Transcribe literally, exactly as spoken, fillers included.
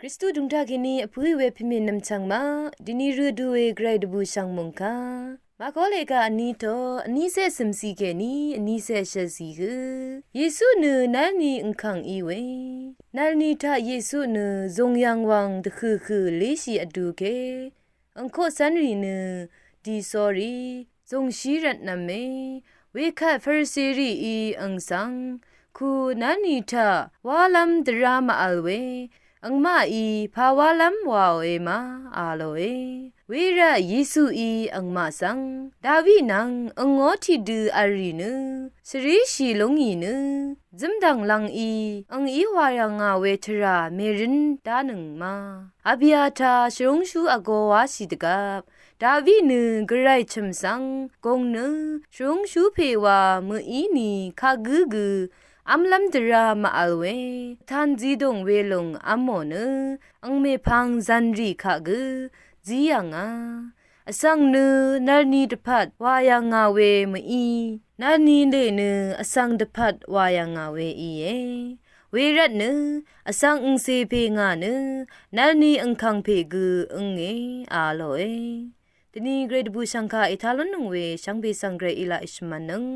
Kristu dvngtaq kèní vpǿì we pvmè nvmchvng maq, dvni rø du we gvray dvbùshv̀ng mòngkà Màkó lèga vní taq vnícé cø̀mcì kèní vnícé shvtcì hø, Yesu nø nvlni angkàng í we. Nvlni taq Yesu nø zòngyv̀ng wv̀ng dvhø̀ hø̀ léshì vdu ke, angkoqcv́nrì nø dì sórí zòngshí rvtnv̄me. Wekvt Farisirìí ang svng, ku nvlni taq wálv́m dvrá màvl we, angmaqí pà wálv́m wàòe ma, a lòe. Wervt Yesuí angmaq svng, Dawi nvng angó tiqdø v̄l rì nø, shvríshì lúngì nø, zǿmdv̀ng lvngí ang í wà yà ngà we tvrà mèrǿn dánøng ma. Abiata shvrúngshú vgō wáshì dvgvp, Dawi nø gvray chø̀m svng gong nø shvrúngshú pè wa mø̀í ni kagǿ gø v́mlv́m dvrá màvl we, vtan zidòng welòng v́mò nø, ang mèpvng zv̀nrì kaq gø zí yà ngà. Vsvng nø nvlni dvpvt wà yà ngà we mø̀í, nvlni lè nø vsvng dvpvt wà yà ngà we íe. Wervt nø vsvng angcè pè ngà nø nvlni angkàng pè gø ǿngē, a lòe. Dvni gvray dvbùshv̀ngkà ètá lúnnøng we shvngbe svng gvray í laq èshvmv̄nnøng.